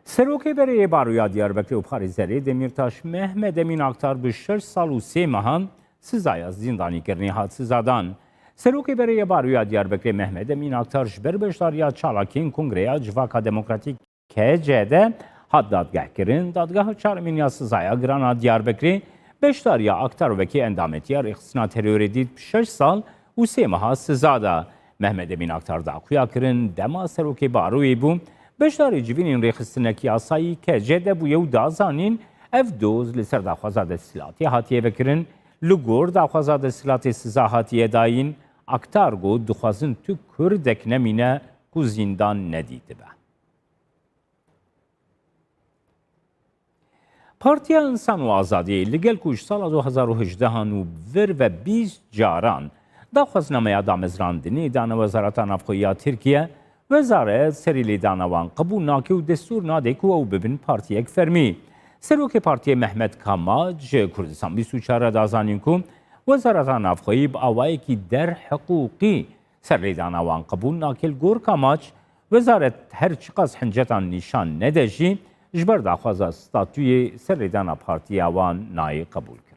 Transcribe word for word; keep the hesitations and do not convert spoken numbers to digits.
Serokê Berê yê Baroya Diyarbekirê û parêzerê Demîrtaş Mehmet Emîn Aktar bi şeş sal û sê mehan sizaya zîndanîkirinê hat sizadan. Serokê Berê yê Baroya Diyarbekirê Mehmet Emîn Aktar ji ber beşdariya çalakiyên Kongreya Civaka Demokratîk K C D hat dadgehkirin. Dadgeha çaremîn ya sizaya giran a Diyarbekirê beşdariya Aktar wekî endametiya rêxistina terorê dît bi şeş sal û sê meha siza da. Mehmet Emîn Aktar daxuya kirin, dema serokê baroyê bû, beşdarê civînên rêxistinekî yasayî K C D bûye û da zanîn, ev doz li ser daxwaza desthilatê hatiye vekirin. Li gor daxwaza desthilatê siza hatiye dayîn. Aktar got, dixwazin tu Kurdek nemîne ku zîndan nedîtibe. Partiya Însan û Azadiyê li gel ku ji sala du hezar û hejdehan û vir ve bîst caran daxwaznameya damezrandinê dane Wezareta Navxweyî ya Tirkiye, wezaret serî lêdana wan qebûl nake û destûr nade ku ew bibin partiyek fermî. Serokê partiyê Mehmet Kamaç ji Kurdistan bîst û çar re da zanîn ku Wezareta Navxweyî bi awayekî derhiqûqî serlêdana wan qebûl nake. Li gor Kamaç, wezaret her çiqas hincetan nîşan nede jî, ji ber daxwaza statûyê serlêdana partiya wan nayê qebûlkirin.